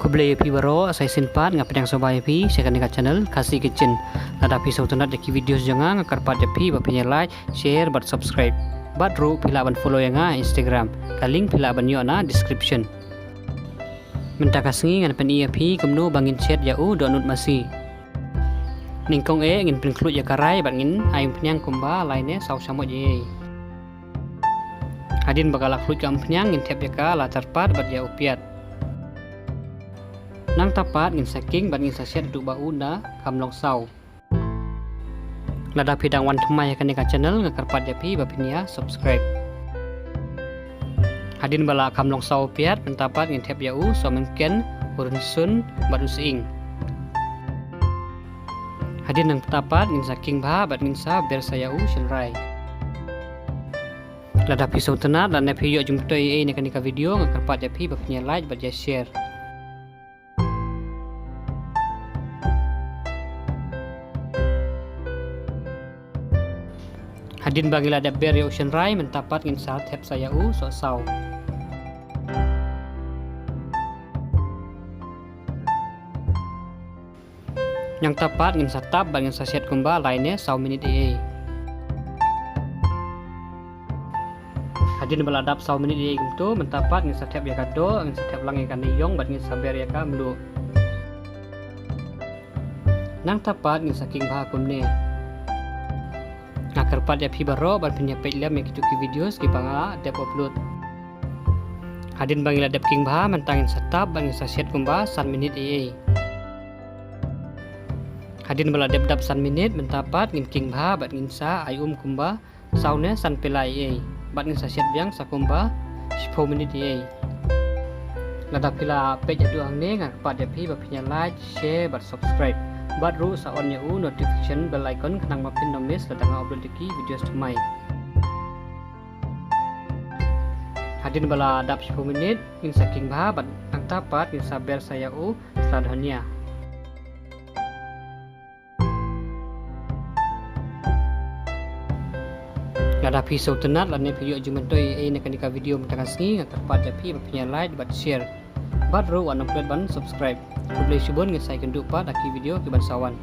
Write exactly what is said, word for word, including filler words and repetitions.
Khublei ïa phi baroh, sa shisien pat nga pdiang sngewbha ïa phi sha kane ka channel Khasi Kitchen. Lada phi sngewtynnat ïa ki videos jong nga, nga kyrpad ïa phi ba phin ïa like, share bad subscribe. Bad ruh phi lah ban follow ïa nga ha Instagram. Ka link phi lah ban ïoh na description. Mynta ka sngi ngan pyni ïa phi kumno ba ngin shet ïa u dohnud masi. Nyngkong eh ngin pynkhluit ïa ka karai bad ngin ai umphniang kumba lai ne saw shamoit eiei. Hadien ba ka la khluit ka umphniang ngin thep ïa ka la tyrpad bad ïa u piat. Nangta pat ngin sa king bad ngin sa shet haduh ba u da kham long saw. Lada phi dang wan thymmai ha kane ka channel nga kyrpad ïa phi ba phin ïa subscribe. Hadien ba la kham long saw u piat, mynta pat ngin thep ïa u sohmynken, u rynsun bad u sying. Hadien nangta pat ngin sa king bha bad ngin sa ber sa ïa u shynrai. Lada phi sngewtynnat lane phi ïoh jingmyntoi eiei na kane ka video nga kyrpad ïa phi ba phin ïa like bad ïa share. Hadien ba ngi la dep ber ïa u shynrai mynta pat ngin sa thep sa ïa u soh saw. Nangta pat ngin sa tap bad ngin sa shet kumba lai ne saw minit eiei. Hadien ba la dap saw minit eiei kumto mynta pat ngin sa thep ïa ka doh, ngin sa thep lang ïa ka neiïong bad ngin sa ber ïa ka mluh. Nangta pat ngin sa king bha kumne. Nga kyrpad ïa phi baroh ban phin ïa peit lem ïa kitu ki videos kiba nga dep upload. Hadien ba ngi la dep king bha mynta ngin sa tap bad ngin sa shet kumba san minit eiei. Hadien ba la dep dap san minit mynta pat ngin king bha bad ngin sa ai um kumba saw ne san pela eiei bad ngin sa shet biang sa kumba shiphew minit eiei. Lada phi la peit haduh hangne nga kyrpad ïa phi ba phin ïa like, share bad subscribe. Bad ruh sa on ïa u notification bell icon khnang ba phin ym miss lada nga upload ïa ki videos thymmai. Hadien ba la dap shiphew minit ngin sa king bha bad nangta pat ngin sa ber sa ïa u sla dhania. Lada phi sngewtynnat lane phi ïoh jingmyntoi eiei na kane ka video mynta ka sngi nga kyrpad ïa phi ba phin ïa like bad share. Bad ruh wat nym klet ban subscribe. Khublei shibun, ngin sa ïakynduh pat ha ki video kiban sa wan.